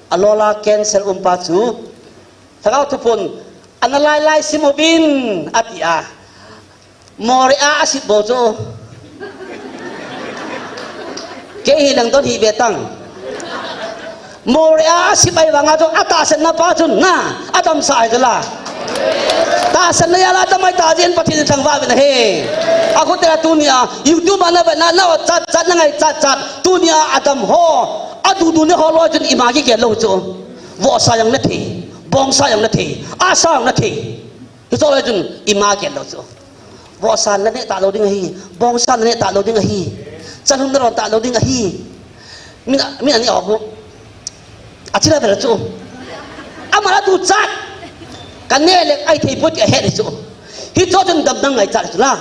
Alola cancer um pa chu. Lhagao thuphon, ana lai lai sim uvin, ati a. Moreh a asit bou chu. Kei hi lang don hi ve tang. Moria a sipai vanga chu atahsan na pa chun na, adamsah ahi chu la. Tahsan na jal a damai ta jin Pathen in thangvah uvin ahi. Akhut teng a tunia YouTube a na vet na, na ot chat chat, na ngai chat chat. Tunia adam ho, adudu ne ho loi chun ima kigel lou chu. Vohsa jong na thei, bongsa jong na thei, asa jong na thei. Hiche loi chun ima gel lou chu. Vohsa na neh talou ding ahi, bongsa na neh talou ding ahi. Chalhun na lon talou ding ahi. Min a, min a neh ho khu. Achi la vel chu. Ama la tu chat. Ka neh le ahi thei poi ti ahet chu. Hiche chun damna ngaichat chu la.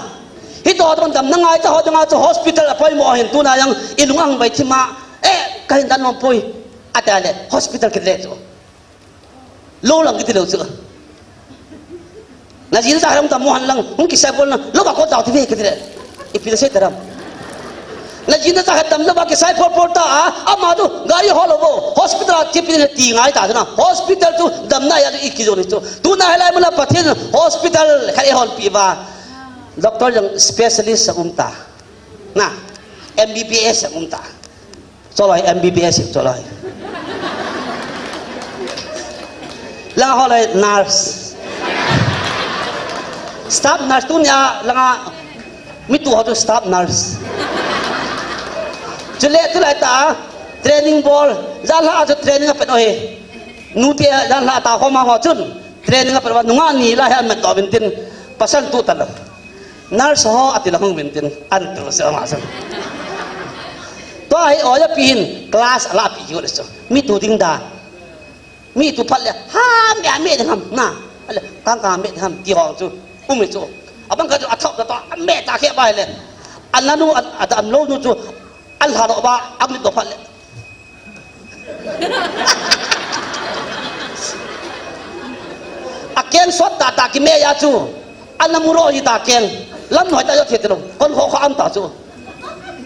Hiche chun damna ngaichat ho dinga chu hospital a poimo hin tuna jong i lung ahung vai thim a. Eh, kahin dan nom poi. Ati le hospital kile chu. Lou lang kiti lou chu. Na jin ja hung dam mo hen lang, hung kisai bol na, lou ba ko dau ti ve kiti le. Ipi le sei ta ham. Na jin ja he dam lou ba kisai por por ta a, ama tu, gari ho lou bo, hospital a kipe le ti ngai ta na, hospital tu damna a i kijo ni chu. Tuna hilai mun a Pathen hospital khat eihon pi uva. Doctor jong specialist a um ta. Na, M B B S a um ta. Choloi, M B B S, choloi. Langa holoi nurse. Staff nurse tunia langa mi tu ho chu staff nurse. Chule tulai ta training bol, jan lha chu training a pet u ahi. Nute jan lha ta ho ma ho chun training a pet uva nungah ni la hi amet to uvin tin pasal tu talou. Nurse ho ati la hung uvin tin an tu se ama se. Tua hi oja pi hin class ala pi hi le so. Mi tu ding dan. Mi tu phat le ha me me ding ham na. Ale kang kang me ding ham ti ho chu. Um chu. Abang ka chu athop ta to me ta khe ba le. An la nu an, an lou nu chu. An lha lo ba, an mi to phat le. A keng sot ta ta kime ya chu. Ana mu ro hi ta keng. Lam noi ta yo the te lo. Kon ho kho am ta chu.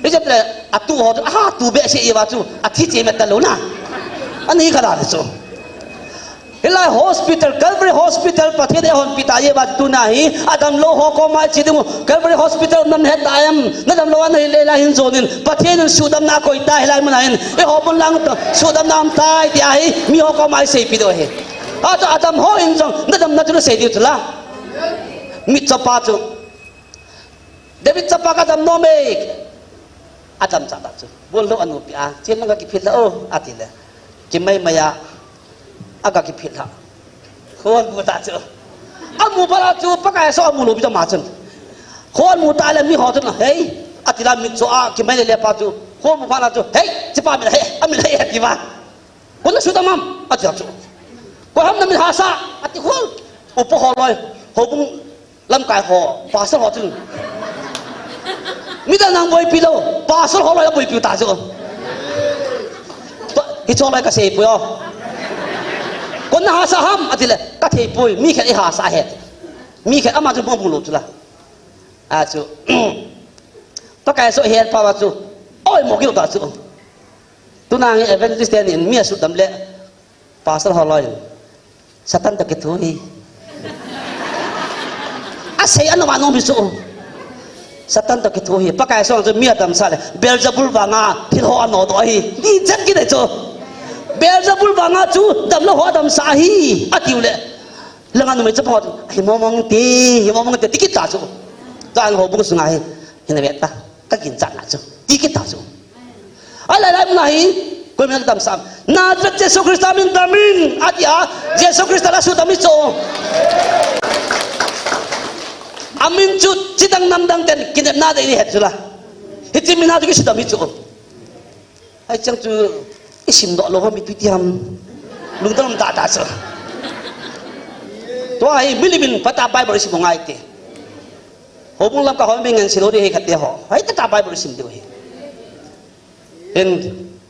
Hi je le a tu ho chu. Aha, tu be se i va chu. A thi che me ta lo na. Ani ka da chu. Hilai hospital, Calvary Hospital, Pathen in eihon pi ta jeh uva tuna hi, adam lou ho koma i che ding u, Calvary Hospital na het ta em, na dam lou a na hile lai hin jon in, Pathen in sudamna akoi ta hilai mun a hin, eiho mun lang ta, sudamna um tai tia hi, mi ho koma i seipi diu ahi. Achu adam ho in jong, na damna chu na sei diu chu la. Mitchopa chu. David chapa ka dam nom e. Adam cha ta chu. Bol lou anu pi a, chen lang ka kiphil la o, ati le. Kimai mai a. A ka kiphil la. Khon bu ta chu. Amu pha la chu, Pakai so amu lou pi ta ma chun. Khon mu ta le mi ho chun, hei. Ati la mi chu a, kimai le le pa chu. Khon mu pha la chu, hei, chi pa mi la hei, a mi la hei, ati va. Kon na sudam am, ati la chu. Ko ham na mi hasa, ati khon. Upa ho loi, ho bung Lamkai ho, pastor ho chun. Midang nang boipi lou, pastor ho loi boipi ta chu. Hicho loi ka sei pui o. Kon na hasa ham, ati le, ka thei pui, mi khat i hasa het. Mi khat ama chu mo bu lou chu la. Achu. Pakai so het pa va chu. Oi mo ki lou ta chu. Tuna nge evangelist te nin mi asudam le. Pastor ho loi. Satan to kithu hi. Asei anu ma nom hi chu. Satan to kithu hi. Pakai song chu mi adamsa le. Beelzebul vanga thil ho ano to hi. Ni chat ki de chu. Beelzebul vanga chu dam lou ho adamsa hi. Atiu le. Langa numei chapa ho chu. Hi mo mong ti, hi mo mong ti, ti kita chu. Tang ho bung sunga hi. Hi na vet ta. Ka ginchat na chu. Ti kita chu. Alai lai mun a hi, koi min a ka damsah. Nazareth Jesu Christa min dam in, ati a, Jesu Christa la sudam i chu. Amin chu, chidang namdang ten, kinepna dei ni het chu la. Hiche min a chu kisudam i chu. Ai chang chu, i sim doh lou ham i tu ti ham. Lungdam ta ta chu. Tua hi, milim in, pata Bible i sim ngai te. Houbung lam ka hon bing ngen silo di hi khat te ho. Hai ta ta Bible i sim diu hi. Hin,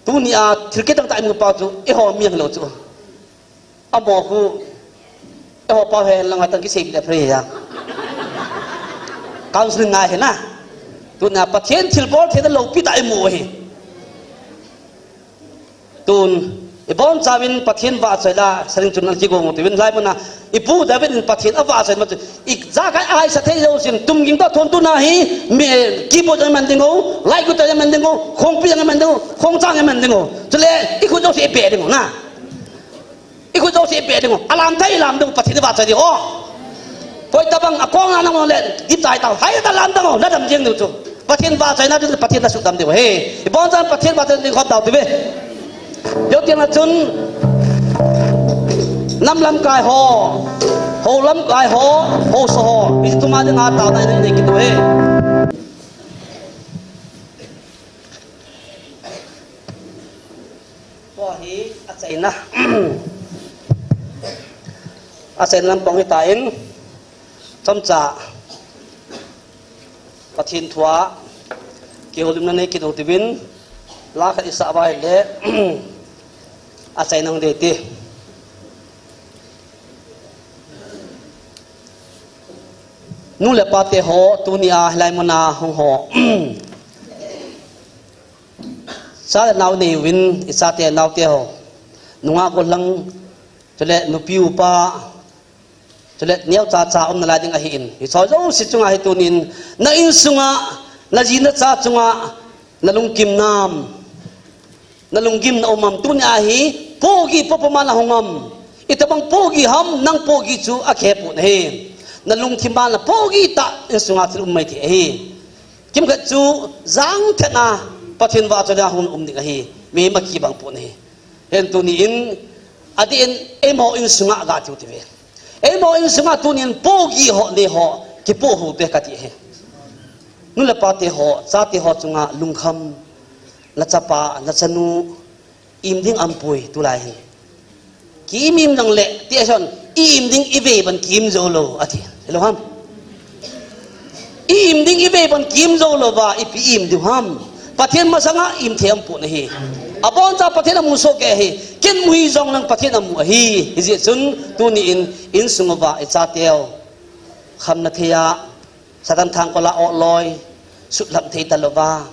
tunia thil kidang tah i mu pa chu, eiho mi ahilou chu. Amaho khu, eiho pa hi lang atang kisei le phre ya. Counseling ngai hi na. Tunia Pathen thilbol thei na loupi tah i mu hi. Tun, Ibonchauvin Pathen vahchoi la, saling chun nang kigong u tivin lai muna. Ipu David in Pathen avahchoi ma chu. Ijakai ahai sa thei jousen, tumging toh thon tuna hi, mi, keyboard jong man ding u, light guitar jong man ding u, khongpi jong man ding u, khongchang jong man ding u. Chule, ikhut jouse ibeh ding u na. Ikhut jouse ibeh ding u. Alam thei ilam ding u, Pathen ivahchoi ding u. Koi tabang akong na nang le, ip tai tau. Hai ta lam dang u, nadam jing ding u chu. Pathen vahchoina chu Pathen nasuhdam diu ahi. Ibonchauvin Pathen vahchoi ding khom tau tive. Jou tiang a chun nam lamkai ho, hou lamkai ho, haosa ho, mi tuma dinga taona nei kit u ahi. Tua hi achaina. Achaina lampang hitan, chomcha Pathen thua kihoulimna nei kit u tivin, la khat isah uva ahile, achaina hung ding ti. Nu le pa te ho, tunia hilai muna hung ho. Cha le nao nei uvin, ichate naote ho. Nungah gollhang, chule nupi upa, chule neocha cha umna lai ding ahin. Hiche jouse chunga hi tunin, na insunga, naji nacha chunga, nalungkim nam. Nalunggim na um am, tunia hi, pohgih popo ma nahung am. Itobang pohgih ham, nang pohgih chu akhe pon ahi. Nalungthim a napohgih tah, insunga thil um mai thei ahi. Kimkhat chu, jangthet a, Pathen vahchoina hung um ding ahi. Mihem akibang pon ahi. Hin tunin, adeh in, eiho insunga ga tiu tive. Eiho insunga tunin pohgih ho, nei ho, kipoh hou te kati ahi. Nu le pa te ho, chate ho chunga lungkham, nachapa, nachanu, im ding aumpoi tulai hin. Ki im im jongle, ti ason, i im ding ivei ban ki im jou lou, ati. Hello ham. I im ding ivei ban ki im jou louva, ipi im diu ham. Pathen masanga im thei aumpon ahi. Aboncha Pathen amu soh kei ahi. Ken mu hijong lang Pathen amu ahi. Hijeh chun, tunin, insung uva, ichateu. Khamna thei a, Satan thangkol a ohloi, sutlham thei talouva.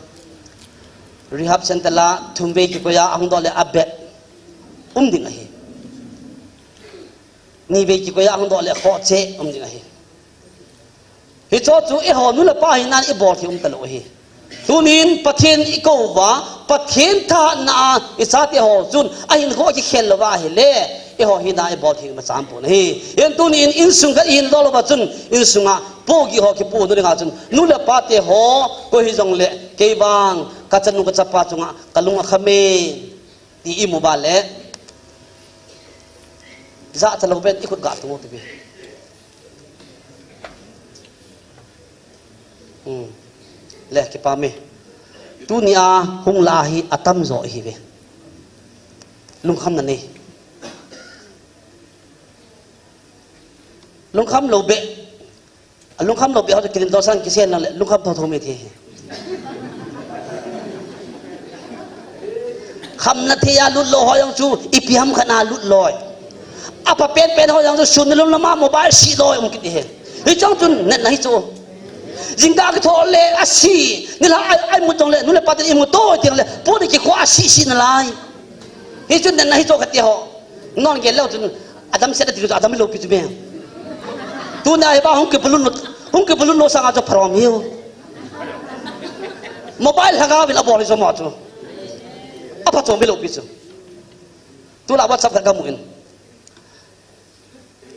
Rehab center a, thumvei kikoi a, ahung doh le abep. Um ding ahi. Nivei kikoi a, ahung doh le khoh cheh, um ding ahi. Hicho chu eiho nu le pa hina a ibol thei um talou ahi. Tunin Pathen ikou uva, Pathen thahatna a ichate ho chun ahinkho akikhel louva ahile, eiho hina a ibol thei imacha aumpon ahi. Hin tunin insung khat ihin lou louva chun insunga pohgih ho kipoh na dinga chun nu le pa te ho koi hijongle kei vang kachanu kachapa chunga kalung akham e ti imu uva le jachat lou pen ikhut ga tung u tipi. Hmm. Le, kipah e. Tunia hung la hi atamjo ihiuve. Lungkhamna nei. Lungkham lou beh. Lungkham lou beh ho chu kilin dosan kisen lang le lungkham thotho mi thei. Khamna thei a lut lou ho jong chu ipi ham khat na lut loi. Apha penpen ho jong chu sun nilum lama mobile si loi um kit ahi. Hichong chun natna hichu. Jingkah kithou le asi, nilhah ai, ai mut jongle, nu le pa ten imut to teng le, puni kikhoh asi si nalai. Hichun natna hichu kati ho. Non gel leu chun, adam set ati chu adam lou pi chu me. Tuna hi ba hung kibulun, hung kibulun lou sanga chu pharom hiu. Mobile lhagao vin abol hi chu mo chu. Apha chom lou pi chu. Tula WhatsApp khat kamu in.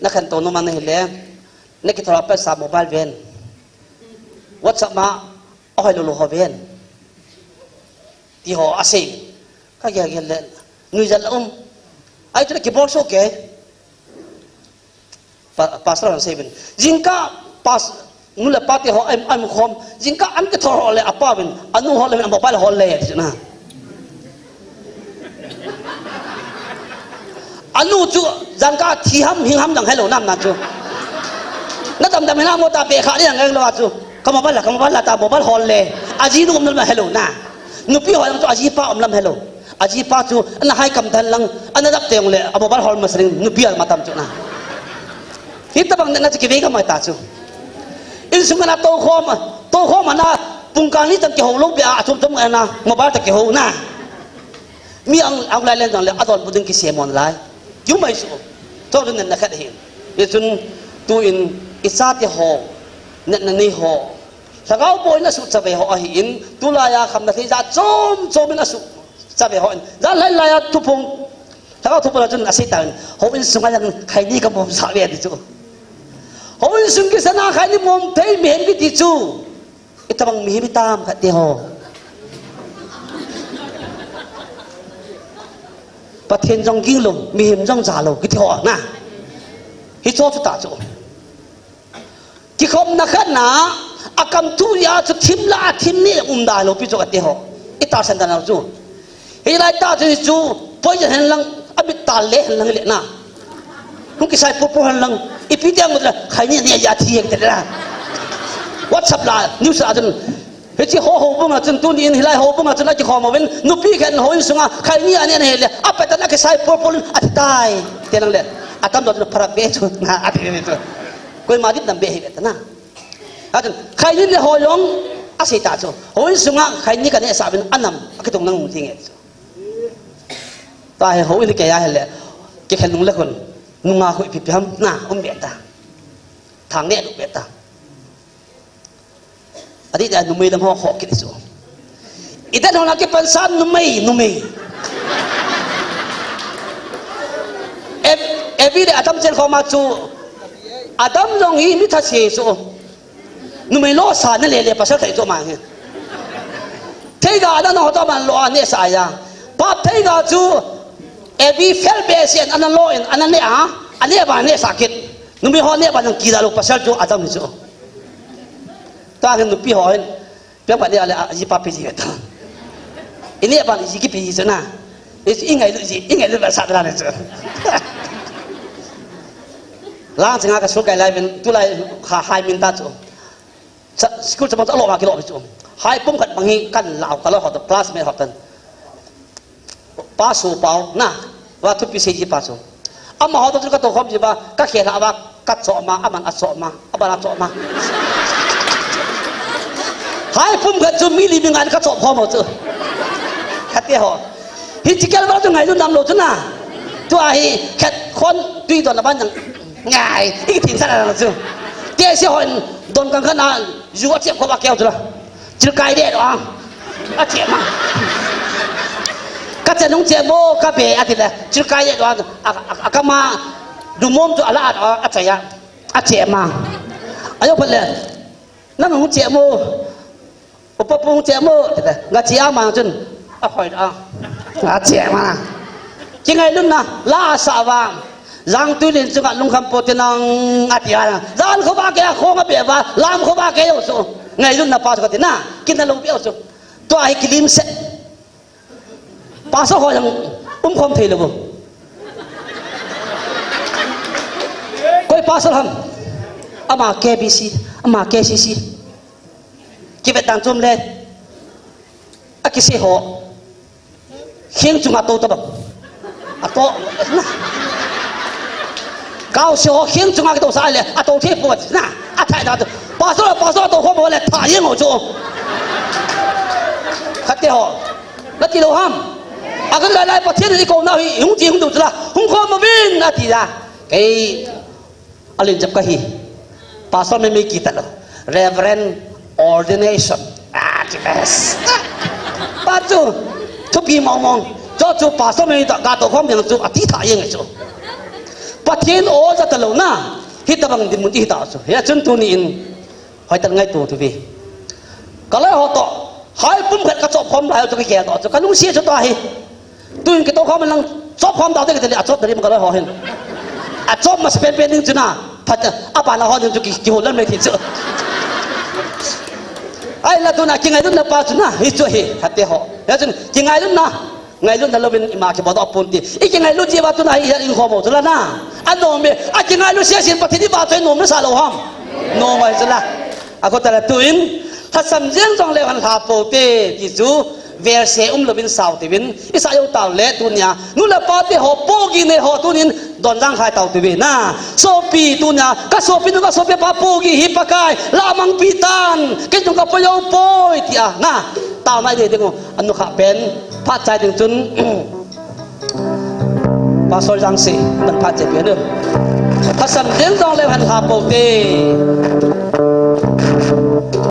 Nakhantou nom ahile, nakithou a paisa mobile ven. WhatsApp ma, ahoi lou lou ho ven. Ti ho asei. Kagel gel le, nuijat la um. Ahi chu le kibol soh kei. Pa, pastor hon asei uvin. Jingkah pas, nu le pa te ho ai, ai mu khom. Jingkah an kithou ho le apa uvin. Anu ho le uvin a mobile hol le, ti chu na. Anu chu, jangkah thi ham, hing ham jong helou nam na chu. Nadam dam hina mo ta pe kha ni jang helou a chu. Ka mobile la, ka mobile la ta mobile hol le. Ajinu um lam helou na. Nupi ho jong chu ajipa um lam helou. Ajipa chu, ana hai kam dan lang, ana dap teng le, a mobile hol masring, nupi al matam chu na. Hitabang na chu kivei ka mai ta chu. Insung ana tou khom, tou khom ana, pungkang ni tang kihou lou beh a, achom chom ana, mobile ta kihou na. Mi ang, ang lai len jong le, adonbut ding kisem mon lai. Tiu mai chu. Tua chu natna khat ahi. Hichun, tuin, ichate ho, natna nei ho. Lhagao boina suhchavei ho ahin, tulaiya khamna thei jat chom chom in asuhchavei ho in. Jan lai laiya thuphong. Lhagao thuphong a chun asei tan. Houin sunga jong khaini kamom sah ve ti chu. Houin sung kisana khaini mom thei mihem kiti chu. Itobang mihem itam khat te ho. Pathen jong ging lou, mihem jong ja lou, kiti ho na. Hicho chu ta chu. Kikhopna khat na, akam thu ya chu thim la, athim ni um da lou pi chu kati ho. Itahsan da lou chu. Hilai ta chu chu, poi jen hen lang, amit tal le hen lang le na. Hung kisai pur pur hen lang. Ipi te mut la, khaini ni ya thi te la. WhatsApp la, news la chun. Hiche ho houbung a chun, tuni in hilai houbung a chun akikhom uvin, nupi khat houin sunga, khaini ane ane le, apet tan akisai pur pur in, athi tai. Te lang le, atam do chun pharak be chu, na, athi be chu. Koima dit nam be hi be ta na. Atun, khaini le ho jong, asei ta chu. Houin sunga, khaini kaneh sah uvin, anam, akitung nang hung thi nge chu. Tua hi houin kei a hile, kikhel nung le khun, nunga khu ipi pi ham, na, um be ta. Thang neh lu be ta. Adih dia numei lang ho kho kit chu. Ida nona kipansan numei, numei. Ev-, Evi le Adam chen khoma chu. Adam jong hi mi thase chu. Numei lo sa na le le pasal thei chu ma hi. Theiga ana no to man lo a neh sa ya. Pap theiga chu Evi fel be sen ana lo in ana neh a. Aneh ba neh sa kit. Numei ho neh ba nang kida lo pasal chu Adam hi chu. Tua hin nupi ho hin, piang pa neh a le, a, jipa pi ji ve ta. I neh pa ji kipi ji chu na. I, i ngailut ji, i ngailut ba sa ta le chu. Lang chinga ka school kai lai vin, tulai ha, hai min ta chu. Cha, school cha bang cha lo ma kilo chu. Hai pum khat bang hi kan lau ka lo ho to classmate ho tan. Pa su pau na, va thupi sei ji pa chu. Amaho to chu ka to khom ji ba, ka khel ha ba, ka cho ma, aman a cho ma, aban a cho ma. Hai pum khat chu mi li mi ngan ka cho khom ho chu. Khat te ho. Hiche kel ba chu ngailut nam lou chu na. Tua hi khat khon tui don aban jang ngai, i thim sa la chu. Te se hon don kang khan a, ju a chep kho ba keu chu la. Chilkai de lo a. A che ma. Ka che nung che mo ka be a ti le. Chilkai de lo a. A, a, a ka ma. Du mom chu a la a, a che ya. A che ma. A yo phat le. Nang hung che mo. Upa pu hung che mo. Ti le. Nga che a ma chun. A hoi a. A che ma. Kingailutna. La a sa va. Jangtui len chunga lungkham po te nang a ti a. Jan kho ba ke a khong a be va, lam kho ba ke yo so. Ngailutna pa so ka ti na, kin na lo be yo so. Tua hi kilim se. Pastor ho jong um khom thei lo bo. Koi pastor ham. Ama K B C, ama K C C. Kivet dan chom le. A kise ho. Kheng chunga to tabang. A to. Kau se ho kheng chunga to sa le. A to the po na. A thai da to. Pastor, pastor to ho mo le tha yeng ho chu. Khat te ho. Na ti lo ham. A kan lai lai Pathen i ko na hi hung ti hung du chu la. Hung khom uvin na ti la. Kei Alin jep kahi. Pastor mi mi kita lo. Reverend ordination. Ah, the best. Pa chu. Thupi mong mong. Cho chu pastor mi ta ka to khom yang chu ati tha yeng chu. Pathen o ja ta lo na. Hi ta bang din mun ti ta chu. Ya chun tuni in. Hoi tal ngai tu tu vi. Ka lai ho to. Hai pum khat ka chop khom lai ho to ka ke to. Ka lung si chu to hi. Tuin kito khom lang chop khom dau te kiti le a chop dari ma ka loi ho hin. A chop ma sepen pen ding chu na. Phat a pa na ho ding chu ki, ki ho lan me thi chu. Ai la tuna kingailutna pa chu na hi chu hi khat te ho. Ya chun kingailutna. Ngailutna lovin ima kibodoh pon ti. I kingailut ji ba tuna hi ya in khom ho chu la na. A nom me. A kingailut sia sin Pathen i ba chu nom na sa lo ham. Nom mai chu la. A ko ta la tuin. Lhasam jeng jong le han lha po te ti chu. Verse um lovin sao tivin, i sa yo tau le tunia. Nu le pa te ho pogi nei ho tunin don jang khai tau tivin na. Sopi tunia, ka sopi nu ka sopi pa pogi hi Pakai. La mang pi tan, kei tung ka po yo poi tia na. Tau nai de ding u, anu kha pen, phat chai ding chun. Pastor Jangsi, nang phat che pia nu. Thasan ding jong leu hen lha pou te.